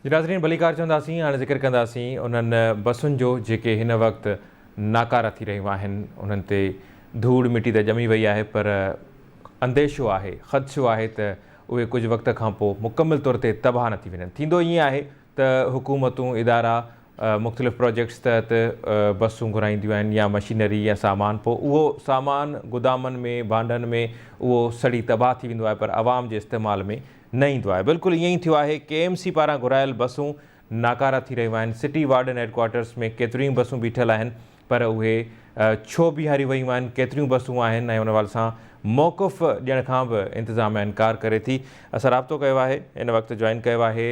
جي ناظرين ڀليڪار چونداسين هاڻي ذڪر ڪنداسين انهن بسن جو جيڪي هن وقت ناڪاره ٿي رهيون آهن انهن تي ڌوڙ مٽي ته ڄمي وئي آهي پر انديشو آهي خدشو آهي ته اهي ڪجهه وقت کان پوء مڪمل طور تي تباهه نه ٿي وڃن ٿيندو ائين آهي ته حڪومتون ادارا مختلف پروجيڪٽس تحت بسون گهرائينديون آهن يا مشينري يا سامان پوء اهو سامان گدامن ۾ ڀانڊن ۾ اهو سڙي تباهه ٿي ويندو آهي پر عوام جي استعمال ۾ نه ايندو آهي بلڪل ائين ئي ٿيو آهي ڪي ايم سي پاران گهرايل بسون ناڪاره ٿي رهيون آهن سٽي وارڊن هيڊ ڪوارٽرس ۾ ڪيتريون ئي بسون بيٺل آهن پر اهي ڇو بيهاريون ويون آهن، ڪيتريون بسون آهن ۽ ان حوالي سان موقف ڏيڻ کان به انتظاميا انڪار ڪري ٿي. اسان رابطو ڪيو آهي ان وقت جوائن ڪيو آهي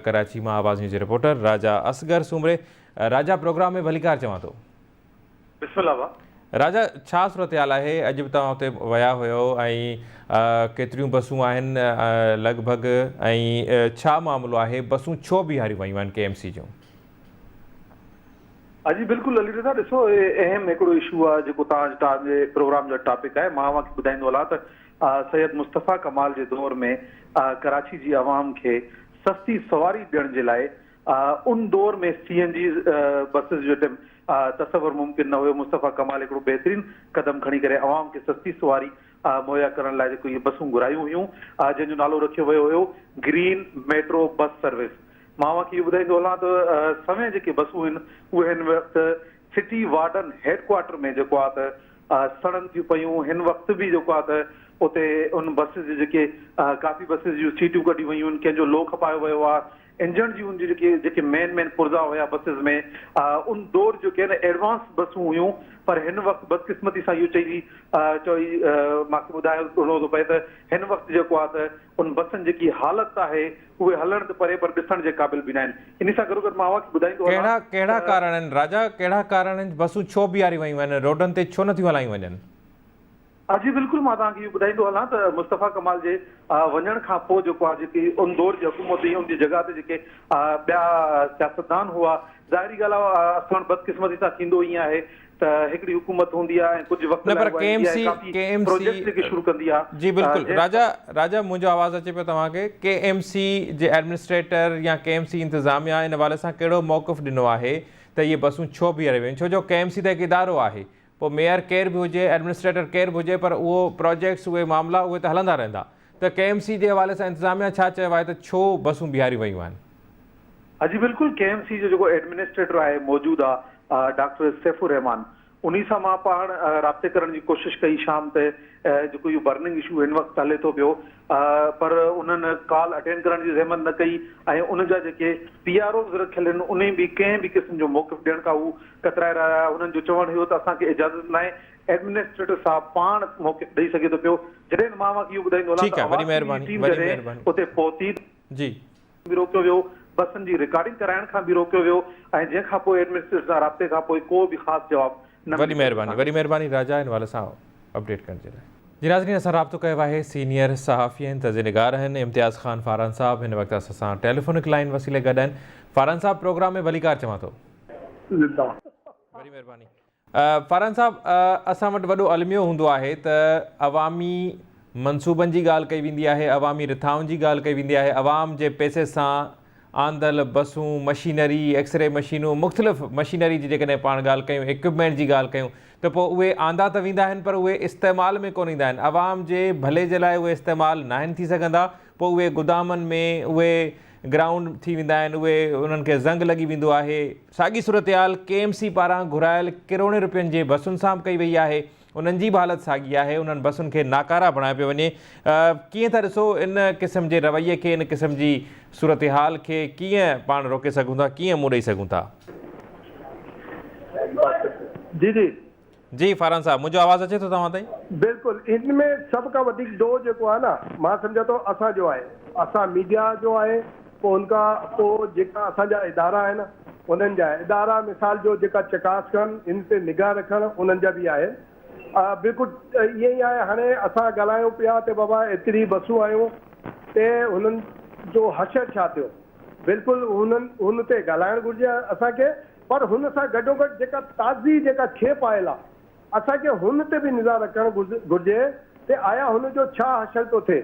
ڪراچي مان آواز نيوز جي رپورٽر راجا اصغر سومري. راجا پروگرام ۾ ڀليڪار چوان ٿو. بسم الله ڀاء. راجا ڇا صورتحال آهي اڄ به توهان اتي ويا هيو ۽ ڪيتريون بسون آهن لڳ ڀڳ ۽ ڇا معاملو آهي بسون ڇو بيهاريون ويون آهن ڪي ايم سي جون. ها جي بلڪل علي رضا ڏسو اهي اهم هڪڙو اشو آهي جيڪو توهان توهان جي پروگرام جو ٽاپڪ آهي مان اوهان کي ٻڌائيندو هلان ته سيد مصطفيٰ ڪمال جي دور ۾ ڪراچي جي عوام کي سستي سواري ڏيڻ جي لاء ان دور ۾ سي اين جي بسز جو ٽيم تصور ممڪن نه هيو مصطفيٰ ڪمال هڪڙو بهترين قدم کڻي ڪري عوام کي سستي سواري مهيا ڪرڻ لاء جيڪو اهي بسون گهرايون هيون جنهن جو نالو رکيو ويو هيو گرين ميٽرو بس سروس مان اوهان کي اهو ٻڌائيندو هلان ته سوين جيڪي بسون آهن اهي هن وقت سٽي وارڊن هيڊ ڪوارٽر ۾ جيڪو آهي ته سڙن ٿيون پيون هن وقت به جيڪو آهي ته اتي ان بسز جي جيڪي ڪافي بسز جون سيٽون ڪڍيون ويون آهن ڪنهن جو لو کپايو ويو آهي انجڻ جي ان جي جيڪي جيڪي مين مين پرزا هيا بسز ۾ ان دور جو ڪي نه ايڊوانس بسون هيون پر هن وقت بدقسمتي سان اهو چئي چئي مان کي ٻڌايو ٿو پئي ته هن وقت جيڪو آهي ته ان بسن جيڪي حالت آهي اهي هلڻ ته پري پر ڏسڻ جي قابل به ناهن. انهي سان گڏوگڏ مان اوهان کي ٻڌائيندو هلان ڪهڙا ڪهڙا ته. ڪارڻ آهن راجا ڪهڙا ڪارڻ آهن بسون ڇو بيهاريون ويون آهن روڊن تي ڇو نٿيون هلايون وڃن؟ جي بلڪل مان توهان کي اهو ٻڌائيندو هلان ته مصطفيٰ ڪمال جي وڃڻ کان پوء جيڪو آهي جيڪي ان دور جي حڪومت هئي ان جي جڳهه تي جيڪي ٻيا سياستدان هئا ظاهري ڳالهه آهي اسان وٽ بدقسمتي سان ٿيندو ائين آهي ته هڪڙي حڪومت هوندي آهي ۽ ڪجهه وقت نه لاء پر اها ڪي ايم ايندي آهي سي ڪافي ڪي ايم سي پروجيڪٽس جيڪي شروع ڪندي آهي جي بلڪل جنهن راجا راجا منهنجو آواز اچي پيو توهان کي ڪي ايم سي جي ايڊمنسٽريٽر يا ڪي ايم سي انتظاميا ان حوالي سان ڪهڙو موقف ڏنو آهي ته اهي بسون ڇو بيهاريون ويون ڇو جو ڪي ايم سي ته هڪ ادارو آهي پوء ميئر ڪير به هجي ايڊمنسٽريٽر ڪير به هجي پر اهو پروجيڪٽس اهي معاملا اهي ته هلندا رهندا ته ڪي ايم سي جي حوالي سان انتظاميا ڇا چيو آهي ته ڇو بسون بيهاريون ويون آهن. ها جي بلڪل ڪي ايم سي جو جيڪو ايڊمنسٽريٽر آهي موجوده ڊاڪٽر سيف الرحمان انهي سان مان پاڻ رابطي ڪرڻ جي ڪوشش ڪئي شام تي جيڪو اهو برننگ اشو هن وقت هلي ٿو پيو پر انهن ڪال اٽينڊ ڪرڻ جي زحمت نه ڪئي ۽ ان جا جيڪي پي آر اوز رکيل آهن انهي به ڪنهن به قسم جو موقف ڏيڻ کان هو ڪترائي رهيا انهن جو چوڻ هيو ته اسان کي اجازت ناهي ايڊمنسٽريٽر صاحب پاڻ موقف ڏئي سگهي ٿو پيو جڏهن مان اوهان کي اهو ٻڌائيندو هلان ٺيڪ ته آهي وڏي آواز ٽي وي جي مهرباني ٽيم وڏي جڏهن مهرباني اتي پهتي جي. به روڪيو ويو، بسن جي رڪارڊنگ ڪرائڻ کان به روڪيو ويو ۽ جنهن کان پوء ايڊمنسٽريٽر سان رابطي کان پوء ڪو به خاص جواب نه وڏي ملي سگهيو مهرباني اسان وڏي مهرباني راجا ان حوالي سان اپڊيٽ ڪرڻ جي لاء. جي ناظرين اسان رابطو ڪيو آهي سينيئر صحافي ۽ تجزيه نگار آهن امتياز خان فاران صاحب هن وقت اسان سان ٽيليفونڪ لائين وسيلي گڏ آهن فاران صاحب پروگرام ۾ ڀليڪار چوان ٿو. زنده. وڏي مهرباني. فاران صاحب اسان وٽ وڏو الميو هوندو آهي ته عوامي منصوبن جي ڳالهه ڪئي ويندي آهي عوامي رٿائن جي ڳالهه ڪئي ويندي آهي عوام جي پئسي سان آندل بسون مشينري ايڪسري مشينون مختلف مشينري جي جيڪڏهن پاڻ ڳالهه ڪيون ايڪوپمينٽ جي ڳالهه ڪيون ته پوء اهي آندا ته ويندا آهن پر اهي استعمال ۾ ڪونه ايندا آهن عوام جي ڀلي جي لاء اهي استعمال ناهن ٿي سگهندا پوء اهي گدامن ۾ اهي گرائونڊ ٿي ويندا آهن اهي انهن کي زنگ لڳي ويندو آهي. ساڳي صورتحال ڪي ايم سي پاران گهرايل ڪروڙين روپين جي بسن سان به ڪئي وئي آهي انهن جي به حالت ساڳي آهي انهن بسن کي ناڪاره بڻايو پيو وڃي ڪيئن ٿا ڏسو ان قسم جي رويي کي ان قسم جي صورتحال کي ڪيئن پاڻ روڪي سگهون ٿا ڪيئن منهن ڏئي سگهون ٿا. جي جي. جي فاران صاحب منهنجو آواز اچي ٿو توهان تائين؟ بلڪل ان ۾ سڀ کان وڌيڪ ڏوهه جيڪو آهي نه مان سمجهان ٿو اسان جو آهي اسان ميڊيا جو آهي پوء ان کان پوء جيڪا اسان جا ادارا آهن انهن جا آهي ادارا مثال جو جيڪا چڪاس ڪن ان تي نگاهه رکڻ انهن جا به آهي بلڪل ائين ئي آهي هاڻي اسان ڳالهايون پيا ته بابا ايتري بسون آيون ته هنن جو حشر ڇا ٿيو بلڪل هنن هن تي ڳالهائڻ گهرجي اسان کي پر هن سان گڏوگڏ جيڪا تازي جيڪا کيپ آيل آ اسان کي هن تي به نظر رکڻ گهرجي ته آيا هن جو ڇا حشر ٿو ٿئي.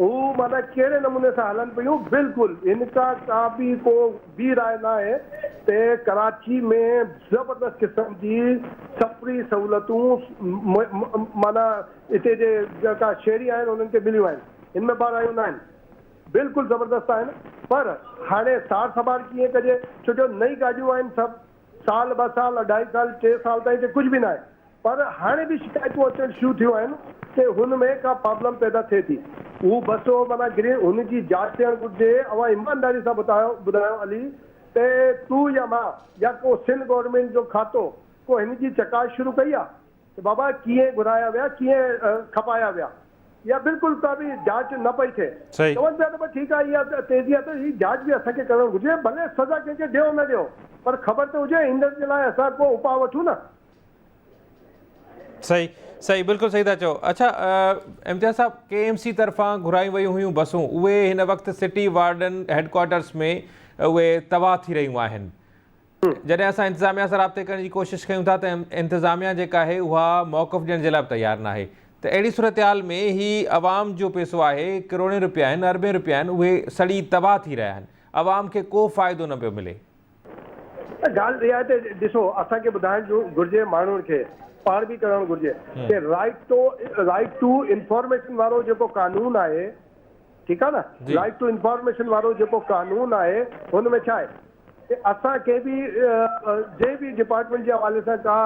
هو معنيٰ ڪهڙي نموني سان هلن پيون بلڪل هن کان ڪا به ڪو ٻي راء ناهي ته ڪراچي ۾ زبردست قسم جي سفري سهولتون معنيٰ هتي جي جيڪا شهري آهن انهن کي مليون آهن هن ۾ ٻه رايون ناهن بلڪل زبردست آهن پر هاڻي سار سنڀال ڪيئن ڪجي ڇو جو نئين گاڏيون آهن سڀ سال ٻه سال اڍائي سال ٽي سال تائين ته ڪجهه به ناهي پر هاڻي به شڪايتون اچڻ شروع ٿيون آهن ته هن ۾ ڪا پرابلم پيدا ٿئي ٿي. هو بس هو معنيٰ گرين هن جي جاچ ٿيڻ گهرجي. اوهان ايمانداري سان ٻڌايو ٻڌايو علي ته تون يا مان يا ڪو سنڌ گورنمينٽ جو کاتو ڪو هن جي چڪاس شروع ڪئي آ ته بابا ڪيئن گهرايا ويا ڪيئن کپايا ويا. اها بلڪل ڪا به جاچ نه پئي ٿئي. صحيح. چون پيا ته بس ٺيڪ آهي اها تيزي آهي ته هي جاچ به اسان کي ڪرڻ گهرجي ڀلي سزا ڪنهن کي ڏيو نه ڏيو پر خبر ته هجي ايندڙ جي لاء اسان ڪو اپاء وٺون نه. صحيح صحيح بلڪل صحيح ٿا چئو اڇا امتياز صاحب ڪي ايم سي طرفان گهرايون ويون هيون بسون اهي هن وقت سٽي وارڊن هيڊ ڪوارٽرس ۾ اهي تباهه ٿي رهيون آهن جڏهن اسان انتظاميا سان رابطي ڪرڻ جي ڪوشش ڪيون ٿا ته انتظاميا جيڪا آهي اها موقف ڏيڻ جي لاء به تيار ناهي ته اهڙي صورتحال ۾ هي عوام جو پيسو آهي ڪروڙين روپيا آهن اربين روپيا آهن اهي سڙي تباهه ٿي رهيا آهن عوام کي ڪو فائدو نه پيو ملي. ڳالهه اها آهي ته ڏسو اسان کي ٻڌائڻ گهرجي ماڻهن کي پاڻ به ڪرڻ گهرجي ته right to right to information وارو جيڪو قانون آهي ٺيڪ آهي نه رائيٽ ٽو انفارميشن وارو جيڪو قانون آهي هن ۾ ڇا آهي ته اسان ڪنهن به جنهن به ڊپارٽمينٽ جي حوالي سان ڪا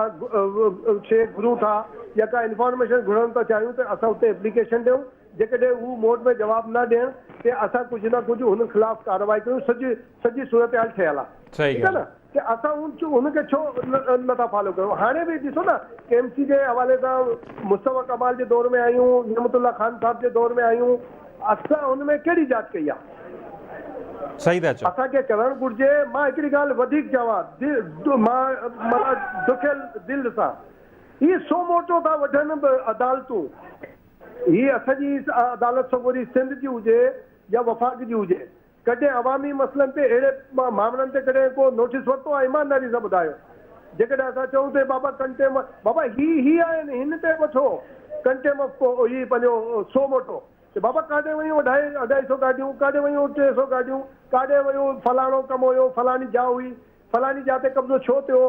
شيء گهرون ٿا يا ڪا انفارميشن گهرڻ ٿا چاهيون ته اسان اتي اپليڪيشن ڏيون جيڪڏهن هو موٽ ۾ جواب نه ڏين ته اسان ڪجهه نه ڪجهه هن خلاف ڪارروائي ڪيون سڄي سڄي صورتحال ٺهيل آهي صحيح ٺيڪ آهي ڳالهه نه ته اسان ان کي ڇو نه ٿا فالو ڪيون هاڻي به ڏسو نه ڪي ايم سي جي حوالي سان مصطفيٰ ڪمال جي دور ۾ آيون نعمت الله خان صاحب جي دور ۾ آيون اسان ان ۾ ڪهڙي جاچ ڪئي آهي صحيح ٿا چئو. اسان کي ڪرڻ گهرجي مان هڪڙي ڳالهه وڌيڪ چوان مان معنيٰ دکيل دل سان هي سو موٽو ٿا وٺن عدالتون هي اسان جي عدالت سڳوري سنڌ جي هجي يا وفاق جي هجي ڪڏهن عوامي مسئلن تي اهڙي مامرن تي ڪڏهن ڪو نوٽيس ورتو آهي ايمانداري سان ٻڌايو جيڪڏهن اسان چئون ته بابا ڪنٽيم بابا هي هي آهن هن تي وٺو ڪنٽيم آف هي پنهنجو سو موٽو ته بابا ڪاڏي ويون اڍائي اڍائي سو گاڏيون ڪاڏي ويون 300 گاڏيون ڪاڏي ويو فلاڻو ڪم هيو فلاڻي جاء هئي فلاڻي جاء تي قبضو ڇو ٿيو؟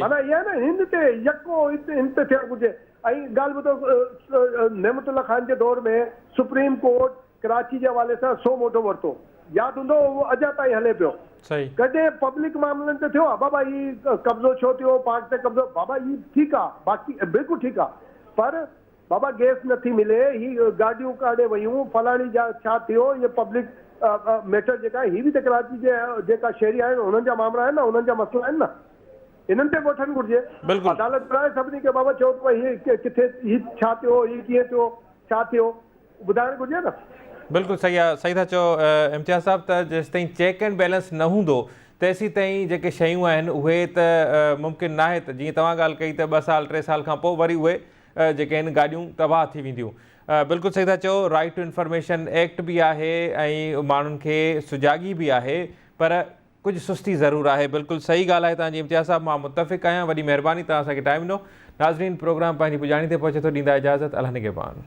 معنيٰ اها آهي نه هن تي يڪو هن تي ٿيڻ گهرجي ۽ ڳالهه ٻڌو نعمت الله خان جي دور ۾ سپريم ڪورٽ ڪراچي جي حوالي سان سو موٽو ورتو ياد هوندو اهو اڄا تائين هلي پيو ڪڏهن پبلڪ معاملن تي ٿيو آهي بابا هي قبضو ڇو ٿيو پارڪ تي قبضو بابا هي ٺيڪ آهي باقي بلڪل ٺيڪ آهي پر بابا گئس نٿي ملي، هي گاڏيون ڪاڏي ويون، فلاڻي جا ڇا ٿيو، هي پبلڪ ميٽر جيڪا آهي هي به ته ڪراچي جي جيڪا شهري آهن انهن جا مامرا آهن نه انهن جا مسئلا آهن نه انهن تي به وٺڻ گهرجي. بلڪل. عدالت گهرائي سڀني کي بابا چئو ته ڀئي هي ڪٿي هي ڇا ٿيو هي ڪيئن ٿيو ڇا ٿيو ٻڌائڻ گهرجي نه. بلڪل صحيح آ صحيح ٿا چئو امتياز صاحب ته جيستائين چيڪ اينڊ بيلنس نه هوندو تيسيتائين جيڪي شيون آهن اهي ته ممڪن ناهي ته جيئن توهان ڳالهه ڪئي ته ٻه سال ٽي سال کان پوء وري اهي جيڪي آهن گاڏيون تباهه ٿي وينديون. بلڪل صحيح ٿا چئو رائيٽ ٽو انفارميشن ايڪٽ به آهي ۽ ماڻهن کي سجاڳي به آهي پر ڪجهه سستي ضرور آهي بلڪل صحيح ڳالهه آهي توهان جي امتياز صاحب مان متفق آهيان وڏي مهرباني توهان اسان کي ٽائيم ڏنو ناظرين پروگرام پنهنجي پڄاڻي تي پهچي ٿو ڏيندا اجازت الله نگهبان.